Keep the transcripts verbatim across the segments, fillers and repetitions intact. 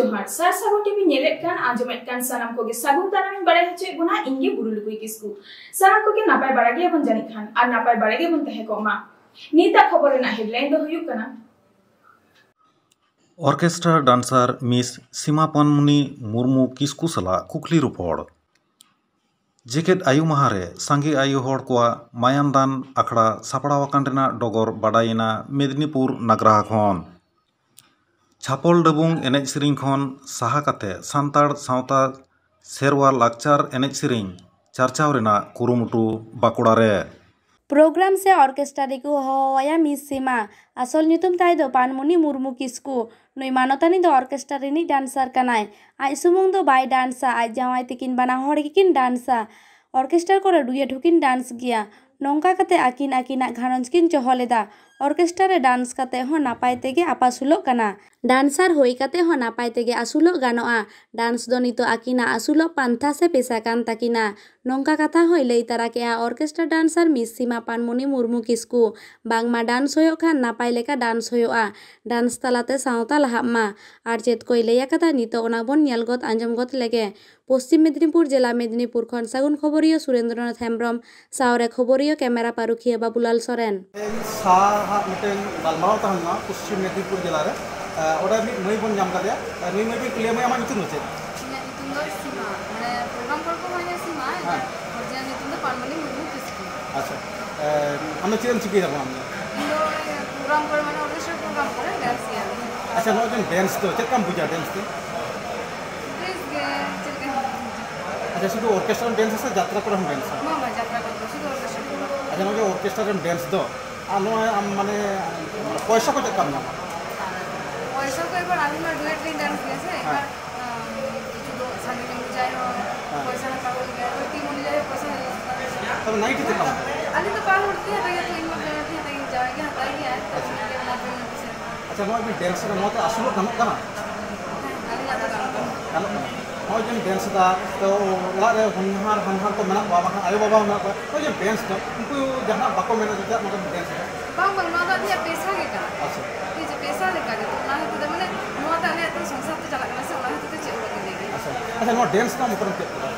ᱡᱚᱦᱟᱨ, ᱥᱟᱨ ᱥᱟᱹᱜᱩᱱ ᱴᱤᱵᱷᱤ ᱧᱮᱞᱮᱫ ᱠᱟᱱ, ᱟᱸᱡᱚᱢᱮᱫ ᱠᱟᱱ ᱥᱟᱱᱟᱢ ᱠᱚᱜᱮ ᱥᱟᱹᱜᱩᱱ ᱛᱟᱨᱟᱢ ᱤᱧ ᱵᱟᱲᱟᱭ ᱦᱚᱪᱚᱭᱮᱫ ᱵᱚᱱᱟ᱾ ᱤᱧ ᱜᱮ ᱵᱩᱨᱩ ᱞᱩᱠᱩᱭ ᱠᱤᱥᱠᱩ᱾ ᱥᱟᱱᱟᱢ ᱠᱚᱜᱮ ᱱᱟᱯᱟᱭ ᱵᱟᱲᱟ ᱜᱮᱭᱟᱵᱚᱱ ᱡᱟᱹᱱᱤᱡ ᱠᱷᱟᱱ, ᱟᱨ ᱱᱟᱯᱟᱭ ᱵᱟᱲᱟ ᱜᱮᱵᱚᱱ ᱛᱟᱦᱮᱸ ᱠᱚᱜ ᱢᱟ᱾ ᱱᱤᱛᱟᱜ ᱠᱷᱚᱵᱚᱨ ᱨᱮᱱᱟᱜ headline ᱫᱚ ᱦᱩᱭᱩᱜ ᱠᱟᱱᱟ᱾ ᱚᱨᱠᱮᱥᱴᱨᱟ ᱰᱟᱱᱥᱟᱨ ᱢᱤᱥ ᱥᱤᱢᱟ ᱯᱟᱱᱢᱩᱱᱤ ᱢᱩᱨᱢᱩ ᱠᱤᱥᱠᱩ ᱥᱟᱞᱟᱜ ᱠᱩᱠᱞᱤ ᱨᱚᱯᱚᱲ᱾ ᱡᱮᱜᱮᱛ ᱟᱭᱳ ᱢᱟᱦᱟ ᱨᱮ ᱥᱟᱸᱜᱮ ᱟᱭᱳ ᱦᱚᱲ ᱠᱚᱣᱟᱜ ᱢᱟᱭᱟᱢ ᱫᱟᱱ ᱟᱠᱷᱲᱟ ᱥᱟᱯᱲᱟᱣ ᱟᱠᱟᱱ ᱨᱮᱱᱟᱜ ᱰᱚᱜᱚᱨ ᱵᱟᱰᱟᱭᱮᱱᱟ ᱢᱮᱫᱽᱱᱤᱯᱩᱨ ᱱᱟᱜᱽᱨᱟᱦᱟ ᱠᱷᱚᱱ᱾ ᱪᱷᱟᱯᱚᱞ ᱰᱟᱹᱵᱩᱝ ᱮᱱᱮᱡ ᱥᱮᱨᱮᱧ ᱠᱷᱚᱱ ᱥᱟᱦᱟ ᱠᱟᱛᱮ ᱥᱟᱱᱛᱟᱲ ᱥᱟᱶᱛᱟ ᱥᱮᱨᱣᱟ ᱞᱟᱠᱪᱟᱨ ᱮᱱᱮᱡ ᱥᱮᱨᱮᱧ ᱪᱟᱨᱪᱟᱣ ᱨᱮᱱᱟᱜ ᱠᱩᱨᱩᱢᱩᱴᱩ ᱵᱟᱸᱠᱩᱲᱟ ᱨᱮ᱾ ᱯᱨᱳᱜᱨᱟᱢ ᱥᱮ ᱚᱨᱠᱮᱥᱴᱨᱟ ᱨᱮᱠᱚ ᱦᱚᱦᱚᱣᱟᱭᱟ ᱢᱤᱥ ᱥᱤᱢᱟ᱾ ᱟᱥᱚᱞ ᱧᱩᱛᱩᱢ ᱛᱟᱭ ᱫᱚ ᱯᱟᱱᱢᱩᱱᱤ ᱢᱩᱨᱢᱩ ᱠᱤᱥᱠᱩ᱾ ᱱᱩᱭ ᱢᱟᱱᱚᱛᱟᱱᱤ ᱫᱚ ᱚᱨᱠᱮᱥᱴᱨᱟ ᱨᱤᱱᱤᱡ ᱰᱟᱱᱥᱟᱨ ᱠᱟᱱᱟᱭ᱾ ᱟᱡ ᱥᱩᱢᱩᱝ ᱫᱚ ᱵᱟᱭ ᱰᱟᱱᱥᱟ, ᱟᱡ ᱡᱟᱶᱟᱭ ᱛᱤᱠᱤᱱ ᱵᱟᱱᱟ ᱦᱚᱲ ᱜᱮᱠᱤᱱ ᱰᱟᱱᱥᱟ᱾ ᱚᱨᱠᱮᱥᱴᱨᱟ ᱠᱚᱨᱮ ᱰᱩᱭᱮᱴ ᱦᱚᱸᱠᱤᱱ ᱰᱟᱱᱥ ᱜᱮᱭᱟ᱾ ᱱᱚᱝᱠᱟ ᱠᱟᱛᱮ ᱟᱹᱠᱤᱱ ᱟᱹᱠᱤᱱᱟᱜ ᱜᱷᱟᱨᱚᱸᱡᱽ ᱠᱤᱱ ᱪᱚᱦᱚ ᱞᱮᱫᱟ᱾ ᱚᱨᱠᱮᱥᱴᱨᱟ ᱨᱮ ᱰᱟᱱᱥ ᱠᱟᱛᱮ ᱦᱚᱸ ᱱᱟᱯᱟᱭ ᱛᱮᱜᱮ ᱟᱯᱟᱥᱩᱞᱚᱜ ᱠᱟᱱᱟ᱾ ᱰᱟᱱᱥᱟᱨ ᱦᱩᱭ ᱠᱟᱛᱮ ᱦᱚᱸ ᱱᱟᱯᱟᱭ ᱛᱮᱜᱮ ᱟᱹᱥᱩᱞᱚᱜ ᱜᱟᱱᱚᱜᱼᱟ᱾ ᱰᱟᱱᱥ ᱫᱚ ᱱᱤᱛᱚᱜ ᱟᱹᱠᱤᱱᱟᱜ ᱟᱹᱥᱩᱞᱚᱜ ᱯᱟᱱᱛᱷᱟ ᱥᱮ ᱯᱮᱥᱟ ᱠᱟᱱ ᱛᱟᱹᱠᱤᱱᱟ᱾ ᱱᱚᱝᱠᱟ ᱠᱟᱛᱷᱟ ᱦᱚᱸᱭ ᱞᱟᱹᱭ ᱛᱟᱨᱟ ᱠᱮᱜᱼᱟ ᱚᱨᱠᱮᱥᱴᱨᱟ ᱰᱟᱱᱥᱟᱨ ᱢᱤᱥ ᱥᱤᱢᱟ ᱯᱟᱱᱢᱩᱱᱤ ᱢᱩᱨᱢᱩ ᱠᱤᱥᱠᱩ᱾ ᱵᱟᱝᱢᱟ ᱰᱟᱱᱥ ᱦᱩᱭᱩᱜ ᱠᱷᱟᱱ ᱱᱟᱯᱟᱭ ᱞᱮᱠᱟ ᱰᱟᱱᱥ ᱦᱩᱭᱩᱜᱼᱟ᱾ ᱰᱟᱱᱥ ᱛᱟᱞᱟᱛᱮ ᱥᱟᱶᱛᱟ ᱞᱟᱦᱟᱜ ᱢᱟ᱾ ᱟᱨ ᱪᱮᱫ ᱠᱚᱭ ᱞᱟᱹᱭ ᱟᱠᱟᱫᱟ, ᱱᱤᱛᱚᱜ ᱚᱱᱟ ᱵᱚᱱ ᱧᱮᱞ ᱜᱚᱫ ᱟᱸᱡᱚᱢ ᱜᱚᱫ ᱞᱮᱜᱮ᱾ ᱯᱚᱥᱪᱤᱢ ᱢᱮᱫᱽᱱᱤᱯᱩᱨ ᱡᱮᱞᱟ ᱢᱮᱫᱽᱱᱤᱯᱩᱨ ᱠᱷᱚᱱ ᱥᱟᱹᱜᱩᱱ ᱠᱷᱚᱵᱚᱨᱤᱭᱟᱹ ᱥᱩᱨᱮᱱᱫᱨᱚᱱᱟᱛᱷ ᱦᱮᱢᱵᱨᱚᱢ ᱥᱟᱶᱨᱮ ᱠᱷᱚᱵᱚᱨᱤᱭᱟᱹ ᱠᱮᱢᱮᱨᱟ ᱯᱟᱹᱨᱩᱠᱷᱤᱭᱟᱹ ᱵᱟᱵᱩᱞᱟᱞ ᱥᱚᱨᱮᱱ᱾ ᱛᱮᱦᱮᱧ ᱥᱟᱦᱟᱜ ᱢᱤᱫᱴᱮᱱ ᱜᱟᱞᱢᱟᱨᱟᱣ ᱛᱟᱦᱮᱸ ᱞᱮᱱᱟ ᱯᱚᱥᱪᱤᱢ ᱢᱮᱫᱽᱱᱤᱯᱩᱨ ᱡᱮᱞᱟ ᱨᱮ᱾ ᱮ, ᱚᱸᱰᱮ ᱢᱤᱫ ᱢᱟᱹᱭ ᱵᱚᱱ ᱧᱟᱢ ᱠᱟᱫᱮᱭᱟ᱾ ᱮ, ᱱᱩᱭ ᱢᱟᱹᱭ ᱵᱚᱱ ᱠᱩᱞᱤᱭᱮ, ᱢᱟᱹᱭ, ᱟᱢᱟᱜ ᱧᱩᱛᱩᱢ ᱫᱚ ᱪᱮᱫ? ᱤᱧᱟᱹᱜ ᱧᱩᱛᱩᱢ ᱫᱚ ᱥᱤᱢᱟ, ᱢᱟᱱᱮ ᱯᱨᱳᱜᱨᱟᱢ ᱠᱚᱨᱮ ᱠᱚ ᱦᱚᱦᱚᱧᱟ ᱥᱤᱢᱟ, ᱦᱮᱸ᱾ ᱚᱨᱤᱡᱤᱱᱟᱞ ᱧᱩᱛᱩᱢ ᱫᱚ ᱯᱟᱱᱢᱚᱱᱤ ᱢᱩᱨᱢᱩ ᱠᱤᱥᱠᱩ᱾ ᱟᱪᱪᱷᱟ, ᱮ, ᱟᱢ ᱫᱚ ᱪᱮᱫ ᱮᱢ ᱪᱤᱠᱟᱹᱭ ᱫᱟ ᱟᱢ ᱫᱚ? ᱤᱧ ᱫᱚ ᱯᱨᱳᱜᱨᱟᱢ ᱠᱚᱨᱮ, ᱢᱟᱱᱮ ᱚᱨᱠᱮᱥᱴᱨᱟ ᱯᱨᱳᱜᱨᱟᱢ ᱠᱚᱨᱮ ᱰᱮᱱᱥ ᱜᱮᱭᱟ᱾ ᱟᱪᱪᱷᱟ, ᱱᱚᱜᱼᱚᱭ ᱡᱮ ᱰᱮᱱᱥ ᱫᱚ ᱪᱮᱫ ᱞᱮᱠᱟᱢ ᱵᱩᱡᱟ ᱰᱮᱱᱥ ᱫᱚ? ᱵᱮᱥ ᱜᱮ, ᱪᱮᱫ ᱞᱮᱠᱟ? ᱟᱪᱪᱷᱟ, ᱥᱩᱫᱷᱩ ᱚᱨᱠᱮᱥᱴᱨᱟ ᱰᱮᱱᱥ ᱥᱮ ᱡᱟᱛᱨᱟ ᱠᱚᱨᱮ ᱦᱚᱸ ᱰᱮᱱᱥ? ᱵᱟᱝ, ᱵᱟᱝ, ᱡᱟᱛᱨᱟ ᱠᱚᱨᱮ ᱫᱚ, ᱥᱩᱫᱷᱩ ᱚᱨᱠᱮᱥᱴᱨᱟ ᱯᱨᱳᱜᱨᱟᱢ᱾ ᱟᱪᱪᱷᱟ, ᱱᱚᱜᱼᱚᱭ ᱡᱮ ᱚᱨᱠᱮᱥᱴᱨᱟ ᱨᱮᱢ ᱰᱮᱱᱥ ᱫᱚ, ᱟᱨ ᱱᱚᱣᱟ ᱟᱢ ᱢᱟᱱᱮ ᱯᱚᱭᱥᱟ ᱠᱚ ᱪᱮᱫ ᱞᱮᱠᱟᱢ ᱧᱟᱢᱟ? ᱯᱚᱭᱥᱟ ᱠᱚ ᱮᱵᱟᱨ ᱟᱹᱞᱤᱧ ᱢᱟ ᱰᱩᱭᱮᱴ ᱞᱤᱧ ᱰᱮᱱᱥ ᱜᱮᱭᱟ ᱥᱮ, ᱦᱮᱸ᱾ ᱮᱵᱟᱨ, ᱟᱢ, ᱠᱤᱪᱷᱩ ᱫᱚ ᱥᱟᱸᱜᱮ ᱧᱚᱜ ᱡᱟᱭ ᱦᱚᱸ, ᱦᱮᱸ᱾ ᱯᱚᱭᱥᱟ ᱦᱟᱛᱟᱣ ᱦᱩᱭᱩᱜ ᱜᱮᱭᱟ, ᱛᱚ ᱴᱤᱢ ᱚᱱᱩᱡᱟᱭᱤ ᱦᱚᱸ ᱯᱚᱭᱥᱟ ᱦᱩᱭᱩᱜ ᱜᱮᱭᱟ᱾ ᱛᱚᱵᱮ ᱱᱟᱭᱤᱴ ᱪᱮᱫ ᱞᱮᱠᱟᱢ ᱦᱟᱛᱟᱣᱟ? ᱟᱹᱞᱤᱧ ᱫᱚ ᱵᱟᱨ ᱦᱚᱲ ᱛᱮ ᱦᱟᱛᱟᱣ ᱜᱮᱭᱟ, ᱛᱚ ᱤᱧ ᱢᱟ ᱰᱩᱭᱮᱴ ᱞᱤᱧ ᱦᱟᱛᱟᱣ ᱜᱮᱭᱟ, ᱡᱟᱶᱟᱭ ᱜᱮ ᱦᱟᱛᱟᱣ ᱜᱮᱭᱟᱭ, ᱛᱚ ᱟᱪᱪᱷᱟ᱾ ᱚᱱᱟ ᱜᱮ ᱚᱱᱟ ᱠᱚ ᱯᱚᱭᱥᱟ᱾ ᱟᱪᱪᱷᱟ, ᱱᱚᱣᱟ ᱡᱮ ᱰᱮᱱᱥ ᱨᱮ, ᱱᱚᱣᱟ ᱛᱮ ᱟᱹᱥᱩᱞᱚᱜ ᱜᱟᱱᱚᱜ ᱠᱟᱱᱟ? ᱦᱮᱸ, ᱟᱹᱞᱤᱧᱟᱜ ᱫᱚ ᱜᱟᱱᱚᱜ ᱠᱟᱱᱟ᱾ ᱜᱟᱱᱚᱜ ᱠᱟᱱᱟ᱾ ᱱᱚᱜᱼᱚᱭ ᱡᱮᱢ ᱰᱮᱱᱥ ᱮᱫᱟ, ᱛᱚ ᱚᱲᱟᱜ ᱨᱮ ᱦᱚᱧᱦᱟᱨ ᱦᱟᱱᱦᱟᱨ ᱠᱚ ᱢᱮᱱᱟᱜ ᱠᱚᱣᱟ, ᱵᱟᱝᱠᱷᱟᱱ ᱟᱭᱳᱼᱵᱟᱵᱟ ᱢᱮᱱᱟᱜ ᱠᱚᱣᱟ, ᱱᱚᱜᱼᱚᱭ ᱡᱮ ᱰᱮᱱᱥ ᱫᱚ, ᱩᱱᱠᱩ ᱡᱟᱦᱟᱱᱟᱜ ᱵᱟᱠᱚ ᱢᱮᱱᱟ ᱡᱮ ᱪᱮᱫᱟᱜ ᱱᱚᱝᱠᱟ ᱰᱮᱱᱥ ᱮᱫᱟ? ᱵᱟᱝ, ᱵᱟᱝ, ᱱᱚᱣᱟ ᱫᱚ ᱟᱹᱞᱤᱧᱟᱜ ᱯᱮᱥᱟ ᱜᱮ ᱠᱟᱱᱟ᱾ ᱟᱪᱪᱷᱟ᱾ ᱴᱷᱤᱠ ᱟᱪᱷᱮ, ᱯᱮᱥᱟ ᱞᱮᱠᱟ ᱜᱮ᱾ ᱛᱚ ᱚᱱᱟ ᱠᱷᱟᱹᱛᱤᱨ ᱛᱮ ᱢᱟᱱᱮ ᱱᱚᱣᱟ ᱫᱚ ᱟᱞᱮᱭᱟᱜ ᱛᱚ ᱥᱚᱝᱥᱟᱨ ᱛᱚ ᱪᱟᱞᱟᱜ ᱠᱟᱱᱟ ᱟᱪᱪᱷᱟ, ᱱᱚᱣᱟ ᱰᱮᱱᱥ ᱫᱚ ᱟᱢ ᱚᱠᱟᱨᱮᱢ ᱪᱮᱫ ᱠᱮᱫᱟ?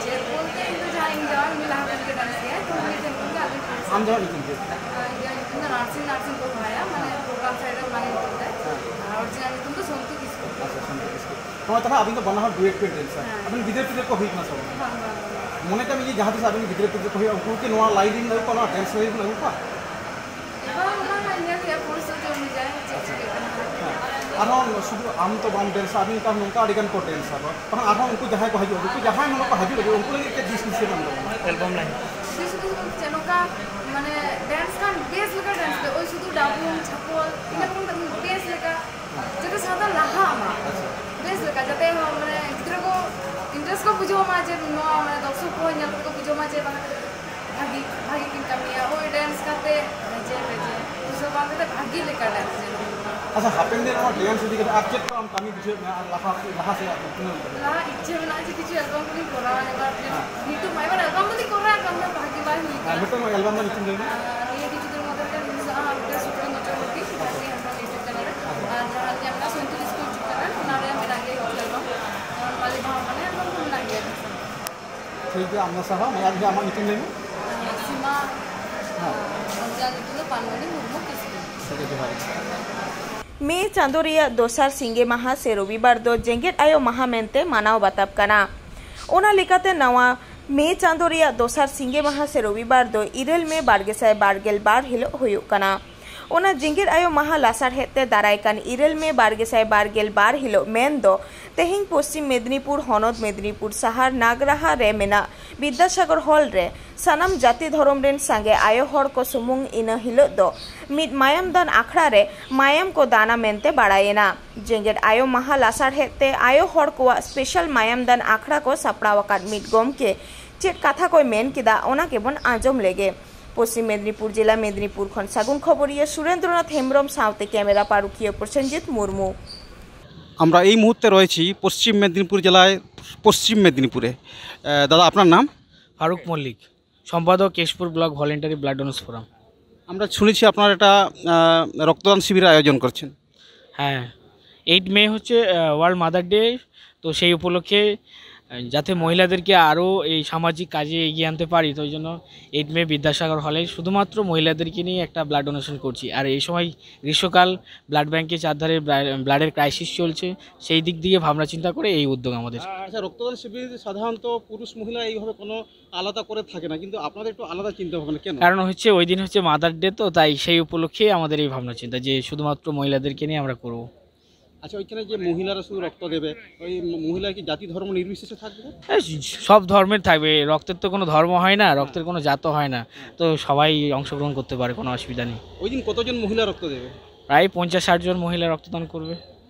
ᱪᱮᱫ ᱵᱚᱞᱛᱮ, ᱤᱧ ᱫᱚ ᱡᱟᱦᱟᱸ ᱤᱧ ᱡᱟᱶᱟᱭ ᱩᱱᱤ ᱞᱟᱦᱟ ᱠᱷᱚᱱ ᱜᱮ ᱰᱮᱱᱥ ᱜᱮᱭᱟᱭ, ᱛᱚ ᱩᱱᱤ ᱴᱷᱮᱱ ᱠᱷᱚᱱ ᱜᱮ ᱟᱹᱞᱤᱧ ᱰᱮᱱᱥ ᱟᱢ ᱡᱟᱶᱟᱭ ᱧᱩᱛᱩᱢ ᱪᱮᱫ? ᱟᱨ ᱤᱧ ᱡᱟᱶᱟᱭ ᱧᱩᱛᱩᱢ ᱫᱚ ᱱᱟᱨᱥᱤᱝ, ᱱᱟᱨᱥᱤᱝ ᱠᱚ ᱯᱟᱲᱦᱟᱭᱟ, ᱢᱟᱱᱮ ᱯᱨᱳᱜᱨᱟᱢ ᱥᱟᱭᱤᱰ ᱨᱮ ᱚᱱᱟ ᱜᱮ ᱧᱩᱛᱩᱢ ᱛᱟᱭ᱾ ᱦᱮᱸ᱾ ᱟᱨ ᱚᱨᱤᱡᱤᱱᱟᱞ ᱧᱩᱛᱩᱢ ᱫᱚ ᱥᱚᱱᱛᱩ ᱠᱤᱥᱠᱩ᱾ ᱟᱪᱪᱷᱟ, ᱥᱚᱱᱛᱩ ᱠᱤᱥᱠᱩ᱾ ᱱᱚᱜᱼᱚᱭ ᱛᱟᱦᱚᱞᱮ ᱟᱹᱵᱤᱱ ᱫᱚ ᱵᱟᱱᱟ ᱦᱚᱲ ᱰᱩᱭᱮᱴ ᱯᱮ ᱰᱮᱱᱥᱟ᱾ ᱦᱮᱸ᱾ ᱟᱹᱵᱤᱱ ᱜᱤᱫᱽᱨᱟᱹ ᱯᱤᱫᱽᱨᱟᱹ ᱠᱚ ᱦᱩᱭ ᱠᱟᱱᱟ ᱥᱮ ᱵᱟᱝ? ᱵᱟᱝ, ᱵᱟᱝ, ᱵᱟᱝ᱾ ᱢᱚᱱᱮ ᱠᱟᱜ ᱢᱮ, ᱡᱟᱦᱟᱸ ᱛᱤᱥ ᱟᱹᱵᱤᱱ ᱜᱤᱫᱽᱨᱟᱹ ᱯᱤᱫᱽᱨᱟᱹ ᱠᱚ ᱦᱩᱭᱩᱜᱼᱟ, ᱩᱱᱠᱩ ᱠᱤ ᱱᱚᱣᱟ ᱞᱟᱭᱤᱱ ᱨᱮᱱ ᱟᱹᱜᱩ ᱠᱚᱣᱟ, ᱱᱚᱣᱟ ᱰᱮᱱᱥ ᱞᱟᱭᱤᱱ ᱨᱮᱵᱤᱱ ᱟᱹᱜᱩ ᱠᱚᱣᱟ? ᱮᱵᱟᱨ ᱚᱱᱟ ᱦᱟᱸᱜ ᱧᱮᱞ ᱦᱩᱭᱩᱜᱼᱟ, ᱯᱚᱨᱤᱥᱛᱷᱤᱛᱤ ᱚᱱᱩᱡᱟᱭᱤ ᱪᱮᱫ ᱪᱤᱠᱟᱹᱜ ᱠᱟᱱᱟ ᱦᱟᱸᱜ᱾ ᱦᱮᱸ᱾ ᱟᱨᱦᱚᱸ ᱥᱩᱫᱷᱩ ᱟᱢ ᱛᱚ ᱵᱟᱢ ᱰᱮᱱᱥᱟ, ᱟᱹᱵᱤᱱ ᱞᱮᱠᱟ ᱱᱚᱝᱠᱟ ᱟᱹᱰᱤ ᱜᱟᱱ ᱠᱚ ᱰᱮᱱᱥᱟ ᱠᱚ᱾ ᱵᱟᱠᱷᱟᱱ ᱟᱨᱦᱚᱸ ᱩᱱᱠᱩ ᱡᱟᱦᱟᱸᱭ ᱠᱚ ᱦᱤᱡᱩᱜᱼᱟ, ᱩᱱᱠᱩ ᱡᱟᱦᱟᱸᱭ ᱱᱚᱰᱮ ᱠᱚ ᱦᱤᱡᱩᱜ ᱞᱟᱹᱜᱤᱫ, ᱩᱱᱠᱩ ᱞᱟᱹᱜᱤᱫ ᱪᱮᱫ ᱫᱤᱥ ᱦᱩᱫᱤᱥ ᱮᱢ ᱮᱢᱟ ᱠᱚᱣᱟ? Album line. ᱫᱤᱥ ᱦᱩᱫᱤᱥ ᱵᱚᱞᱛᱮ ᱪᱮᱫ, ᱱᱚᱝᱠᱟ ᱢᱟᱱᱮ ᱰᱮᱱᱥ ᱠᱷᱟᱱ ᱵᱮᱥ ᱞᱮᱠᱟ ᱰᱮᱱᱥ ᱯᱮ, ᱳᱭ ᱥᱩᱫᱷᱩ ᱰᱟᱵᱩᱝ, ᱪᱷᱟᱯᱚᱞ, ᱤᱱᱟᱹ ᱠᱚ ᱵᱮᱥ ᱞᱮᱠᱟ, ᱡᱟᱛᱮ ᱥᱟᱶᱛᱟ ᱞᱟᱦᱟᱜ ᱢᱟ᱾ ᱟᱪᱪᱷᱟ᱾ ᱵᱮᱥ ᱞᱮᱠᱟ, ᱡᱟᱛᱮ ᱢᱟᱱᱮ ᱜᱤᱫᱽᱨᱟᱹ ᱠᱚ ᱤᱱᱴᱟᱨᱮᱥᱴ ᱠᱚ ᱵᱩᱡᱷᱟᱹᱣ ᱢᱟ, ᱡᱮ ᱱᱚᱣᱟ ᱢᱟᱱᱮ ᱫᱚᱨᱥᱚᱠ ᱠᱚ ᱧᱮᱞ ᱠᱟᱛᱮ ᱠᱚ ᱵᱩᱡᱷᱟᱹᱣ ᱢᱟ ᱡᱮ ᱵᱟᱝ, ᱵᱷᱟᱜᱤ, ᱵᱷᱟᱜᱤ ᱠᱤᱱ ᱠᱟᱹᱢᱤᱭᱟ, ᱳᱭ ᱰᱮᱱᱥ ᱠᱟᱛᱮ ᱨᱮᱡᱮ ᱯᱮᱡᱮ, ᱵᱩᱡᱷᱟᱹᱣ ᱵᱟᱝ ᱠᱟᱛᱮ ᱵᱷᱟᱜᱤ ᱞᱮᱠᱟ ᱰᱮᱱᱥ ᱡᱮᱱᱚ ᱦᱩᱭᱩᱜ ᱢᱟ᱾ ᱟᱪᱪᱷᱟ, ᱦᱟᱯᱮᱱ ᱫᱤᱱ ᱱᱚᱣᱟ ᱰᱮᱱᱥ ᱤᱫᱤ ᱠᱟᱛᱮ ᱟᱨ ᱪᱮᱫ ᱠᱚ ᱟᱢ ᱠᱟᱹᱢᱤ ᱵᱩᱡᱷᱟᱹᱣ ᱢᱮ ᱟᱨ ᱞᱟᱦᱟ, ᱞᱟᱦᱟ ᱥᱮᱫ ᱟᱨ ᱩᱛᱱᱟᱹᱣ ᱞᱟᱹᱜᱤᱫ? ᱞᱟᱦᱟ ᱤᱪᱪᱷᱟᱹ ᱢᱮᱱᱟᱜᱼᱟ ᱡᱮ ᱠᱤᱪᱷᱩ ᱮᱞᱵᱟᱢ ᱠᱚᱞᱤᱧ ᱠᱚᱨᱟᱣᱟ, ᱮᱵᱟᱨ ᱦᱮᱸ᱾ ᱱᱤᱛᱚᱜ ᱢᱟ ᱮᱵᱟᱨ ᱮᱞᱵᱟᱢ ᱫᱚᱞᱤᱧ ᱠᱚᱨᱟᱣᱟ, ᱮᱞᱵᱟᱢ ᱫᱚ ᱵᱷᱟᱜᱤ ᱵᱟᱭ ᱦᱩᱭ ᱦᱮᱸ, ᱠᱟᱱᱟ᱾ ᱢᱤᱫᱴᱟᱝ ᱮᱞᱵᱟᱢ ᱨᱮᱱᱟᱜ ᱧᱩᱛᱩᱢ ᱞᱟᱹᱭ ᱢᱮ᱾ ᱟᱨ ᱱᱤᱭᱟᱹ ᱠᱤᱪᱷᱩ ᱫᱤᱱ ᱢᱚᱫᱽᱫᱷᱮ ᱨᱮ ᱨᱤᱞᱤᱡᱚᱜᱼᱟ ᱢᱤᱫᱴᱟᱝ ᱥᱩᱠᱨᱤ ᱢᱚᱪᱚᱱ ᱞᱟᱹᱜᱤᱫ, ᱵᱷᱟᱜᱤ ᱦᱮᱸᱰᱥᱚᱢ YouTube ᱪᱮᱱᱮᱞ ᱨᱮ᱾ ᱟᱨ ᱡᱟᱦᱟᱸ ᱨᱮ ᱢᱮᱱᱟᱜᱼᱟ ᱥᱚᱱᱛᱩ ᱠᱤᱥᱠᱩ YouTube ᱪᱮᱱᱮᱞ, ᱚᱱᱟ ᱨᱮ ᱢᱮᱱᱟᱜ ᱜᱮᱭᱟ ᱠᱤᱪᱷᱩ ᱮᱞᱵᱟᱢ᱾ ᱡᱮᱢᱚᱱ ᱢᱟᱹᱞᱤ ᱵᱟᱦᱟ ᱢᱟᱱᱮ ᱮᱞᱵᱟᱢ ᱠᱚ ᱢᱮᱱᱟᱜ ᱜᱮᱭᱟ᱾ ᱴᱷᱤᱠ ᱜᱮᱭᱟ, ᱟᱢᱫᱟ ᱥᱟᱨᱦᱟᱣ᱾ ᱢᱟᱭᱟ ᱜᱮ ᱟᱢᱟᱜ ᱧᱩᱛᱩᱢ ᱞᱟᱹᱭ ᱢᱮ᱾ ᱥᱤᱢᱟ᱾ ᱦᱮᱸ᱾ ᱤᱧᱟᱹᱜ ᱧᱩᱛᱩᱢ ᱫᱚ ᱯᱟᱱᱢᱚᱱᱤ ᱢᱩᱨᱢᱩ ᱠᱤᱥᱠᱩ᱾ ᱴᱷᱤᱠ ᱜᱮᱭᱟ, ᱡᱚᱦᱟᱨ ᱜᱮ᱾ ᱢᱮ ᱪᱟᱸᱫᱳ ᱨᱮᱭᱟᱜ ᱫᱚᱥᱟᱨ ᱥᱤᱸᱜᱮ ᱢᱟᱦᱟ ᱥᱮ ᱨᱚᱵᱤᱵᱟᱨ ᱫᱚ ᱡᱮᱜᱮᱛ ᱟᱭᱳ ᱢᱟᱦᱟ ᱢᱮᱱᱛᱮ ᱢᱟᱱᱟᱣ ᱵᱟᱛᱟᱣ ᱠᱟᱱᱟ᱾ ᱚᱱᱟ ᱞᱮᱠᱟᱛᱮ ᱱᱟᱣᱟ ᱢᱮ ᱪᱟᱸᱫᱳ ᱨᱮᱭᱟᱜ ᱫᱚᱥᱟᱨ ᱥᱤᱸᱜᱮ ᱢᱟᱦᱟ ᱥᱮ ᱨᱚᱵᱤᱵᱟᱨ ᱫᱚ ᱤᱨᱟᱹᱞ ᱢᱮ ᱵᱟᱨ ᱜᱮᱥᱟᱭ ᱵᱟᱨ ᱜᱮᱞ ᱵᱟᱨ ᱦᱤᱞᱳᱜ ᱦᱩᱭᱩᱜ ᱠᱟᱱᱟ᱾ ᱚᱱᱟ ᱡᱮᱜᱮᱛ ᱟᱭᱳ ᱢᱟᱦᱟ ᱞᱟᱥᱟᱲᱦᱮᱫ ᱛᱮ ᱫᱟᱨᱟᱭ ᱠᱟᱱ ᱤᱨᱟᱹᱞ ᱢᱮ ᱵᱟᱨ ᱜᱮᱥᱟᱭ ᱵᱟᱨ ᱜᱮᱞ ᱵᱟᱨ ᱦᱤᱞᱳᱜ, ᱢᱮᱱᱫᱚ ᱛᱮᱦᱮᱧ ᱯᱚᱥᱪᱤᱢ ᱢᱮᱫᱽᱱᱤᱯᱩᱨ ᱦᱚᱱᱚᱛ ᱢᱮᱫᱽᱱᱤᱯᱩᱨ ᱥᱟᱦᱟᱨ ᱱᱟᱜᱽᱨᱟᱦᱟ ᱨᱮ ᱢᱮᱱᱟᱜ ᱵᱤᱫᱽᱫᱟᱥᱟᱜᱚᱨ ᱦᱚᱞ ᱨᱮ ᱥᱟᱱᱟᱢ ᱡᱟᱹᱛᱤ ᱫᱷᱚᱨᱚᱢ ᱨᱮᱱ ᱥᱟᱸᱜᱮ ᱟᱭᱳ ᱦᱚᱲ ᱠᱚ ᱥᱩᱢᱩᱝ ᱤᱱᱟᱹ ᱦᱤᱞᱳᱜ ᱫᱚ ᱢᱤᱫ ᱢᱟᱭᱟᱢ ᱫᱟᱱ ᱟᱠᱷᱲᱟ ᱨᱮ ᱢᱟᱭᱟᱢ ᱠᱚ ᱫᱟᱱᱟ ᱢᱮᱱᱛᱮ ᱵᱟᱲᱟᱭᱮᱱᱟ᱾ ᱡᱮᱜᱮᱛ ᱟᱭᱳ ᱢᱟᱦᱟ ᱞᱟᱥᱟᱲᱦᱮᱫ ᱛᱮ ᱟᱭᱳ ᱦᱚᱲ ᱠᱚᱣᱟᱜ ᱥᱯᱮᱥᱟᱞ ᱢᱟᱭᱟᱢ ᱫᱟᱱ ᱟᱠᱷᱲᱟ ᱠᱚ ᱥᱟᱯᱲᱟᱣ ᱟᱠᱟᱫ ᱢᱤᱫ ᱜᱚᱢᱠᱮ ᱪᱮᱫ ᱠᱟᱛᱷᱟ ᱠᱚᱭ ᱢᱮᱱ ᱠᱮᱫᱟ, ᱚᱱᱟ ᱜᱮᱵᱚᱱ ᱟᱸᱡᱚᱢ ᱞᱮᱜᱮ᱾ ᱯᱚᱥᱪᱤᱢ ᱢᱮᱫᱽᱱᱤᱯᱩᱨ ᱡᱮᱞᱟ ᱢᱮᱫᱽᱱᱤᱯᱩᱨ ᱠᱷᱚᱱ ᱥᱟᱹᱜᱩᱱ ᱠᱷᱚᱵᱚᱨᱤᱭᱟᱹ ᱥᱩᱨᱮᱱᱫᱨᱚᱱᱟᱛᱷ ᱦᱮᱢᱵᱨᱚᱢ ᱥᱟᱶᱛᱮ ᱠᱮᱢᱮᱨᱟ ᱯᱟᱹᱨᱩᱠᱷᱤᱭᱟᱹ ᱯᱨᱚᱥᱮᱱᱡᱤᱛ ᱢᱩᱨᱢᱩ᱾ আমরা এই মুহূর্তে রয়েছি পশ্চিম মেদিনীপুর জেলায়, পশ্চিম মেদিনীপুরে। আহ, দাদা, আপনার নাম? ফারুক মল্লিক, সম্পাদক, Keshpur block voluntary blood donors forum. আমরা শুনেছি আপনারা একটা, আহ, রক্তদান শিবিরের আয়োজন করছেন। হ্যাঁ, এইট মে হচ্ছে ওয়ার্ল্ড মাদার ডে। তো সেই উপলক্ষে আহ, যাতে মহিলাদেরকে আরও এই সামাজিক কাজে এগিয়ে আনতে পারি, তো ওই জন্য এইট মে বিদ্যাসাগর হলে শুধুমাত্র মহিলাদেরকে নিয়ে একটা ব্লাড ডোনেশন করছি। আর এই সময় গ্রীষ্মকাল, ব্লাড ব্যাংকে চারধারে ব্লাডের ক্রাইসিস চলছে, সেই দিক দিয়ে ভাবনা চিন্তা করে এই উদ্যোগ আমাদের। আচ্ছা, রক্তদান শিবির সাধারণত পুরুষ মহিলা এইভাবে কোনো আলাদা করে থাকে না, কিন্তু আপনাদের একটু আলাদা চিন্তা ভাবনা কেন? কারণ হচ্ছে ওই দিন হচ্ছে মাদার ডে, তো তাই সেই উপলক্ষেই আমাদের এই ভাবনা চিন্তা যে শুধুমাত্র মহিলাদেরকে নিয়ে আমরা করব। আচ্ছা, ওইখানে যে মহিলারা শুধু রক্ত দেবে, ওই মহিলা কি জাতি ধর্ম নির্বিশেষে থাকবে? সব ধর্মের থাকবে, রক্তের তো কোনো ধর্ম হয় না, রক্তের কোনো জাতও হয় না, তো সবাই অংশগ্রহণ করতে পারে, কোনো অসুবিধা নেই। ওই দিন কতজন মহিলা রক্ত দেবে? প্রায় পঞ্চাশ ষাট জন মহিলা রক্তদান করবে।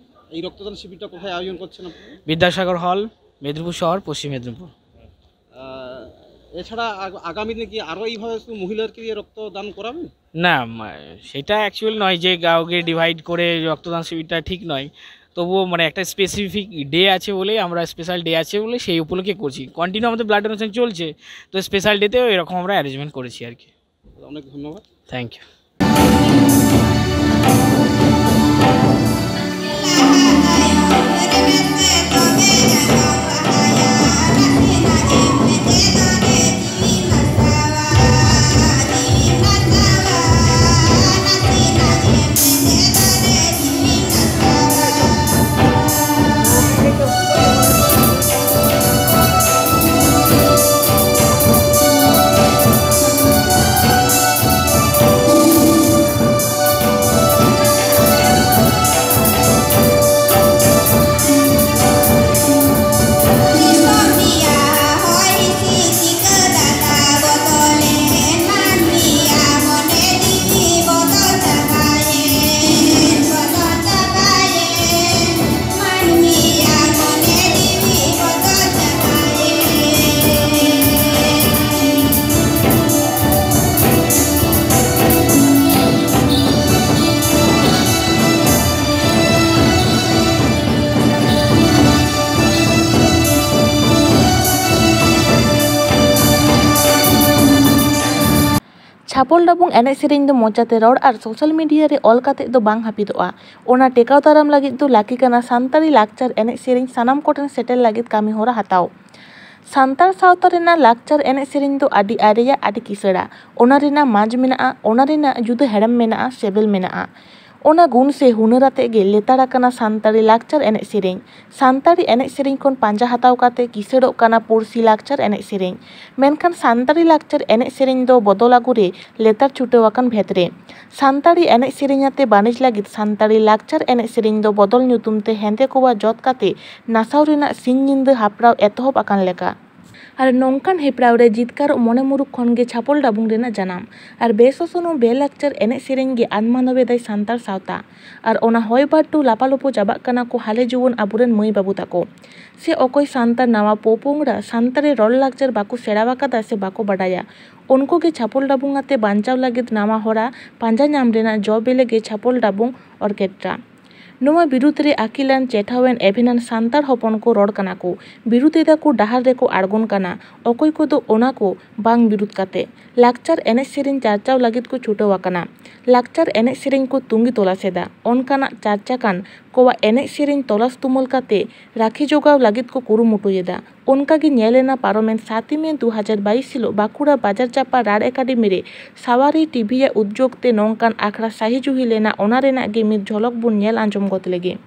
এই রক্তদান শিবিরটা কোথায় আয়োজন করছেন আপনি? বিদ্যাসাগর হল, মেদিনীপুর শহর, পশ্চিম মেদিনীপুর। এছাড়া আগামী দিনে কি আরও এইভাবে শুধু মহিলাদেরকে দিয়ে রক্তদান করাবেন? না, সেটা অ্যাকচুয়াল নয় যে কাউকে ডিভাইড করে রক্তদান শিবিরটা ঠিক নয়। তবুও মানে একটা স্পেসিফিক ডে আছে বলেই, আমরা স্পেশাল ডে আছে বলে সেই উপলক্ষে করছি। কন্টিনিউ আমাদের ব্লাড ডোনেশন চলছে, তো স্পেশাল ডেতেও এরকম আমরা অ্যারেঞ্জমেন্ট করেছি আর কি। অনেক ধন্যবাদ। Thank you. ᱪᱷᱟᱯᱚᱞ ᱰᱟᱵᱩᱝ ᱮᱱᱮᱡ ᱥᱮᱨᱮᱧ ᱫᱚ ᱢᱚᱪᱟᱛᱮ ᱨᱚᱲ ᱟᱨ ᱥᱳᱥᱟᱞ ᱢᱤᱰᱤᱭᱟ ᱨᱮ ᱚᱞ ᱠᱟᱛᱮ ᱫᱚ ᱵᱟᱝ ᱦᱟᱹᱯᱤᱫᱚᱜᱼᱟ᱾ ᱚᱱᱟ ᱴᱮᱠᱟᱣ ᱫᱟᱨᱟᱢ ᱞᱟᱹᱜᱤᱫ ᱫᱚ ᱞᱟᱹᱠᱤ ᱠᱟᱱᱟ ᱥᱟᱱᱛᱟᱲᱤ ᱞᱟᱠᱪᱟᱨ ᱮᱱᱮᱡ ᱥᱮᱨᱮᱧ ᱥᱟᱱᱟᱢ ᱠᱚᱴᱷᱮᱱ ᱥᱮᱴᱮᱨ ᱞᱟᱹᱜᱤᱫ ᱠᱟᱹᱢᱤ ᱦᱚᱨᱟ ᱦᱟᱛᱟᱣ᱾ ᱥᱟᱱᱛᱟᱲ ᱥᱟᱶᱛᱟ ᱨᱮᱱᱟᱜ ᱞᱟᱠᱪᱟᱨ ᱮᱱᱮᱡ ᱥᱮᱨᱮᱧ ᱫᱚ ᱟᱹᱰᱤ ᱟᱨᱮᱭᱟ, ᱟᱹᱰᱤ ᱠᱤᱥᱟᱹᱲᱟ᱾ ᱚᱱᱟ ᱨᱮᱱᱟᱜ ᱢᱟᱡᱽ ᱢᱮᱱᱟᱜᱼᱟ, ᱚᱱᱟ ᱨᱮᱱᱟᱜ ᱡᱩᱫᱟᱹ ᱦᱮᱲᱮᱢ ᱢᱮᱱᱟᱜᱼᱟ, ᱥᱮᱵᱮᱞ ᱢᱮᱱᱟᱜᱼᱟ᱾ ᱚᱱᱟ ᱜᱩᱱ ᱥᱮ ᱦᱩᱱᱟᱹᱨ ᱟᱛᱮ ᱜᱮ ᱞᱮᱛᱟᱲ ᱟᱠᱟᱱᱟ ᱥᱟᱱᱛᱟᱲᱤ ᱞᱟᱠᱪᱟᱨ ᱮᱱᱮᱡ ᱥᱮᱨᱮᱧ᱾ ᱥᱟᱱᱛᱟᱲᱤ ᱮᱱᱮᱡ ᱥᱮᱨᱮᱧ ᱠᱷᱚᱱ ᱯᱟᱸᱡᱟ ᱦᱟᱛᱟᱣ ᱠᱟᱛᱮ ᱠᱤᱥᱟᱹᱲᱚᱜ ᱠᱟᱱᱟ ᱯᱩᱲᱥᱤ ᱞᱟᱠᱪᱟᱨ ᱮᱱᱮᱡ ᱥᱮᱨᱮᱧ᱾ ᱢᱮᱱᱠᱷᱟᱱ ᱥᱟᱱᱛᱟᱲᱤ ᱞᱟᱠᱪᱟᱨ ᱮᱱᱮᱡ ᱥᱮᱨᱮᱧ ᱫᱚ ᱵᱚᱫᱚᱞ ᱟᱹᱜᱩ ᱨᱮ ᱞᱮᱛᱟᱲ ᱪᱷᱩᱴᱟᱹᱣ ᱟᱠᱟᱱ ᱵᱷᱮᱫ ᱨᱮ᱾ ᱥᱟᱱᱛᱟᱲᱤ ᱮᱱᱮᱡ ᱥᱮᱨᱮᱧ ᱟᱛᱮ ᱵᱟᱹᱱᱤᱡ ᱞᱟᱹᱜᱤᱫ ᱥᱟᱱᱛᱟᱲᱤ ᱞᱟᱠᱪᱟᱨ ᱮᱱᱮᱡ ᱥᱮᱨᱮᱧ ᱫᱚ ᱵᱚᱫᱚᱞ ᱧᱩᱛᱩᱢ ᱛᱮ ᱦᱮᱸᱫᱮ ᱠᱚᱣᱟ ᱡᱚᱛ ᱠᱟᱛᱮ ᱱᱟᱥᱟᱣ ᱨᱮᱱᱟᱜ ᱥᱤᱧ ᱧᱤᱫᱟᱹ ᱦᱟᱯᱲᱟᱣ ᱮᱛᱚᱦᱚᱵ ᱟᱠᱟᱱ ᱞᱮᱠᱟ᱾ ᱟᱨ ᱱᱚᱝᱠᱟᱱ ᱦᱮᱯᱨᱟᱣ ᱨᱮ ᱡᱤᱛᱠᱟᱹᱨᱚᱜ ᱢᱚᱱᱮ ᱢᱩᱨᱩᱠ ᱠᱷᱚᱱ ᱜᱮ ᱪᱷᱟᱯᱚᱞ ᱰᱟᱵᱩᱝ ᱨᱮᱱᱟᱜ ᱡᱟᱱᱟᱢ᱾ ᱟᱨ ᱵᱮᱥᱚᱥᱚᱱᱚ ᱵᱮᱼᱞᱟᱠᱪᱟᱨ ᱮᱱᱮᱡ ᱥᱮᱨᱮᱧ ᱜᱮ ᱟᱱᱢᱟᱱᱚᱵ ᱮᱫᱟᱭ ᱥᱟᱱᱛᱟᱲ ᱥᱟᱶᱛᱟ᱾ ᱟᱨ ᱚᱱᱟ ᱦᱚᱭ ᱵᱟᱹᱨᱰᱩ ᱞᱟᱯᱟᱞᱳᱯᱳ ᱪᱟᱵᱟᱜ ᱠᱟᱱᱟ ᱠᱚ ᱦᱟᱞᱮ ᱡᱩᱣᱟᱹᱱ ᱟᱵᱚᱨᱮᱱ ᱢᱟᱹᱭ ᱵᱟᱹᱵᱩ ᱛᱟᱠᱚ᱾ ᱥᱮ ᱚᱠᱚᱭ ᱥᱟᱱᱛᱟᱲ ᱱᱟᱣᱟ ᱯᱚᱯᱚᱝᱲᱟ ᱥᱟᱱᱛᱟᱲᱤ ᱨᱚᱲ ᱞᱟᱠᱪᱟᱨ ᱵᱟᱠᱚ ᱥᱮᱬᱟ ᱟᱠᱟᱫᱟ ᱥᱮ ᱵᱟᱠᱚ ᱵᱟᱰᱟᱭᱟ, ᱩᱱᱠᱩ ᱜᱮ ᱪᱷᱟᱯᱚᱞ ᱰᱟᱵᱩᱝ ᱟᱛᱮ ᱵᱟᱧᱪᱟᱣ ᱞᱟᱹᱜᱤᱫ ᱱᱟᱣᱟ ᱦᱚᱨᱟ ᱯᱟᱸᱡᱟ ᱧᱟᱢ ᱨᱮᱱᱟᱜ ᱡᱚ ᱵᱮᱞᱮ ᱜᱮ ᱪᱷᱟᱯᱚᱞ ᱰᱟᱵᱩᱝ ᱚᱨᱠᱮᱥᱴᱨᱟ᱾ ᱱᱚᱣᱟ ᱵᱤᱨᱩᱫᱷ ᱨᱮ ᱟᱹᱠᱤᱞᱟᱱ, ᱪᱮᱴᱷᱟᱣᱟᱱ, ᱮᱵᱷᱮᱱᱟᱱ ᱥᱟᱱᱛᱟᱲ ᱦᱚᱯᱚᱱ ᱠᱚ ᱨᱚᱲ ᱠᱟᱱᱟ ᱠᱚ, ᱵᱤᱨᱩᱫᱷ ᱮᱫᱟ ᱠᱚ, ᱰᱟᱦᱟᱨ ᱨᱮᱠᱚ ᱟᱬᱜᱚᱱ ᱠᱟᱱᱟ᱾ ᱚᱠᱚᱭ ᱠᱚᱫᱚ ᱚᱱᱟ ᱠᱚ ᱵᱟᱝ ᱵᱤᱨᱩᱫᱷ ᱠᱟᱛᱮ ᱞᱟᱠᱪᱟᱨ ᱮᱱᱮᱡ ᱥᱮᱨᱮᱧ ᱪᱟᱨᱪᱟᱣ ᱞᱟᱹᱜᱤᱫ ᱠᱚ ᱪᱷᱩᱴᱟᱹᱣ ᱟᱠᱟᱱᱟ᱾ ᱞᱟᱠᱪᱟᱨ ᱮᱱᱮᱡ ᱥᱮᱨᱮᱧ ᱠᱚ ᱛᱩᱸᱜᱤ ᱛᱚᱞᱟᱥ ᱮᱫᱟ᱾ ᱚᱱᱠᱟᱱᱟᱜ ᱪᱟᱨᱪᱟ ᱠᱟᱱ ᱠᱚᱣᱟᱜ ᱮᱱᱮᱡ ᱥᱮᱨᱮᱧ ᱛᱚᱞᱟᱥ ᱛᱩᱢᱟᱹᱞ ᱠᱟᱛᱮ ᱨᱟᱹᱠᱷᱤ ᱡᱚᱜᱟᱣ ᱞᱟᱹᱜᱤᱫ ᱠᱚ ᱠᱩᱨᱩᱢᱩᱴᱩᱭᱮᱫᱟ᱾ ᱚᱱᱠᱟ ᱜᱮ ᱧᱮᱞ ᱮᱱᱟ ᱯᱟᱨᱚᱢᱮᱱ ᱥᱟᱛ ᱢᱮ ᱫᱩ ᱦᱟᱡᱟᱨ ᱵᱟᱭᱤᱥ ᱦᱤᱞᱳᱜ ᱵᱟᱸᱠᱩᱲᱟ ᱵᱟᱡᱟᱨ ᱪᱟᱯᱟ ᱨᱟᱲ ᱮᱠᱟᱰᱮᱢᱤ ᱨᱮ ᱥᱟᱣᱟᱨᱤ ᱴᱤᱵᱷᱤ ᱟᱜ ᱩᱫᱽᱡᱳᱜᱽ ᱛᱮ ᱱᱚᱝᱠᱟᱱ ᱟᱠᱷᱲᱟ ᱥᱟᱹᱦᱤ ᱡᱩᱦᱤ ᱞᱮᱱᱟ, ᱚᱱᱟ ᱨᱮᱱᱟᱜ ᱜᱮ ᱢᱤᱫ ᱡᱷᱚᱞᱚᱠ ᱵᱚᱱ ᱧᱮᱞ ᱟᱸᱡᱚᱢ ᱜᱚᱫ ᱞᱮᱜᱮ᱾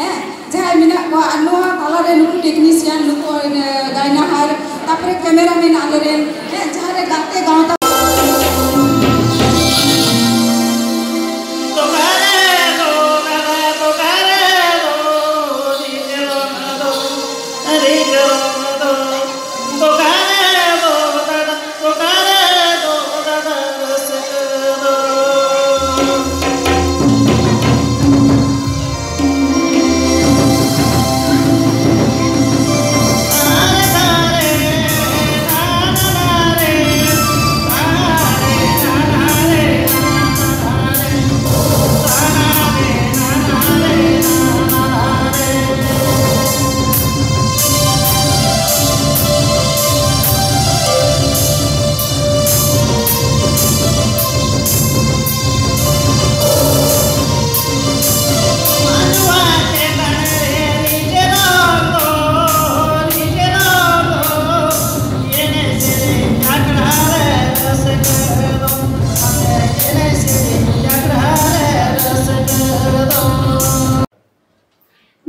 ᱦᱮᱸ, ᱡᱟᱦᱟᱸᱭ ᱢᱮᱱᱟᱜ ᱠᱚᱣᱟ, ᱟᱨ ᱱᱚᱣᱟ ᱛᱟᱞᱟᱨᱮ ᱱᱩᱠᱩ technician, ᱱᱩᱠᱩ, ᱮ, ᱜᱟᱭᱱᱟᱦᱟᱨ, ᱛᱟᱨᱯᱚᱨᱮ cameraman ᱟᱞᱮᱨᱮᱱ, ᱦᱮᱸ, ᱡᱟᱦᱟᱸᱨᱮ ᱜᱟᱛᱮ ᱜᱟᱶᱛᱟ᱾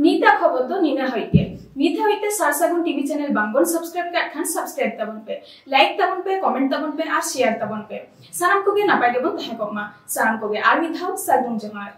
ᱱᱤᱛᱟᱜ ᱠᱷᱚᱵᱚᱨ ᱫᱚ ᱱᱤᱱᱟᱹᱜ ᱦᱟᱹᱵᱤᱡ ᱜᱮ᱾ ᱱᱤᱛ ᱦᱟᱹᱵᱤᱡ ᱛᱮ ᱥᱟᱨ ᱥᱟᱹᱜᱩᱱ ᱴᱤᱵᱷᱤ ᱪᱮᱱᱮᱞ ᱵᱟᱝ ᱵᱚᱱ ᱥᱟᱵᱥᱠᱨᱟᱭᱤᱵ ᱠᱟᱜ ᱠᱷᱟᱱ ᱥᱟᱵᱥᱠᱨᱟᱭᱤᱵ ᱛᱟᱵᱚᱱ ᱯᱮ, ᱞᱟᱭᱤᱠ ᱛᱟᱵᱚᱱ ᱯᱮ, ᱠᱚᱢᱮᱱᱴ ᱛᱟᱵᱚᱱ ᱯᱮ ᱟᱨ ᱥᱮᱭᱟᱨ ᱛᱟᱵᱚᱱ ᱯᱮ᱾ ᱥᱟᱱᱟᱢ ᱠᱚᱜᱮ ᱱᱟᱯᱟᱭ ᱜᱮᱵᱚᱱ ᱛᱟᱦᱮᱸ ᱠᱚᱜ ᱢᱟ᱾ ᱥᱟᱱᱟᱢ ᱠᱚᱜᱮ ᱟᱨ ᱢᱤᱫ ᱫᱷᱟᱣ ᱥᱟᱹᱜᱩᱱ ᱡᱚᱦᱟᱨ᱾